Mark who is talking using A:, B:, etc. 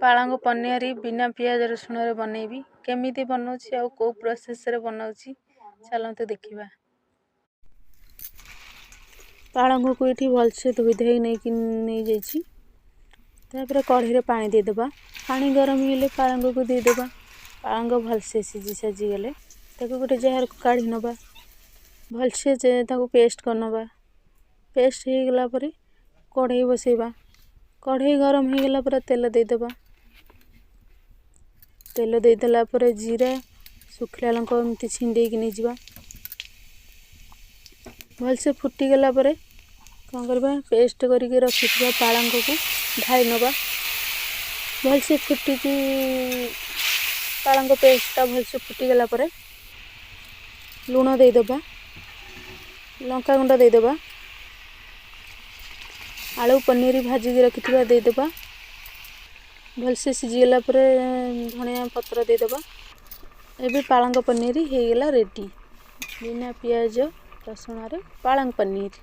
A: ପାଳଙ୍ଗ ପନିର ବିନା ପିଆଜ ରସୁଣରେ ବନେଇବି। କେମିତି ବନାଉଛି ଆଉ କେଉଁ ପ୍ରୋସେସ୍ରେ ବନାଉଛି, ଚାଲନ୍ତୁ ଦେଖିବା। ପାଳଙ୍ଗକୁ ଏଇଠି ଭଲସେ ଧୋଇ ଧୋଇ ନେଇକି ନେଇଯାଇଛି। ତାପରେ କଢ଼େଇରେ ପାଣି ଦେଇଦେବା। ପାଣି ଗରମ ହେଲେ ପାଳଙ୍ଗକୁ ଦେଇଦେବା। ପାଳଙ୍ଗ ଭଲସେ ସିଝି ସାଜିଗଲେ ତାକୁ ଗୋଟେ ଜାଗାକୁ କାଢ଼ି ନେବା। ଭଲସେ ତାକୁ ପେଷ୍ଟ କରିନେବା। ପେଷ୍ଟ ହେଇଗଲା ପରେ କଢ଼େଇ ବସେଇବା। କଢ଼େଇ ଗରମ ହେଇଗଲା ପରେ ତେଲ ଦେଇଦେବା। ତେଲ ଦେଇଦେଲା ପରେ ଜିରା, ଶୁଖିଲା ଲଙ୍କା ଏମିତି ଛିଣ୍ଡେଇକି ନେଇଯିବା। ଭଲସେ ଫୁଟିଗଲା ପରେ କ'ଣ କରିବା? ପେଷ୍ଟ କରିକି ରଖିଥିବା ପାଳଙ୍ଗକୁ ଢାଳି ନେବା। ଭଲସେ ଫୁଟିକି ପାଳଙ୍ଗ ପେଷ୍ଟଟା ଭଲସେ ଫୁଟିଗଲା ପରେ ଲୁଣ ଦେଇଦେବା, ଲଙ୍କାଗୁଣ୍ଡ ଦେଇଦେବା, ଆଳୁ ପନିର ଭାଜିକି ରଖିଥିବା ଦେଇଦେବା। ଭଲସେ ସିଝିଗଲା ପରେ ଧନିଆ ପତ୍ର ଦେଇଦେବା। ଏବେ ପାଳଙ୍ଗ ପନିର ହେଇଗଲା ରେଡ଼ି। ବିନା ପିଆଜ ରସୁଣରେ ପାଳଙ୍ଗ ପନିର।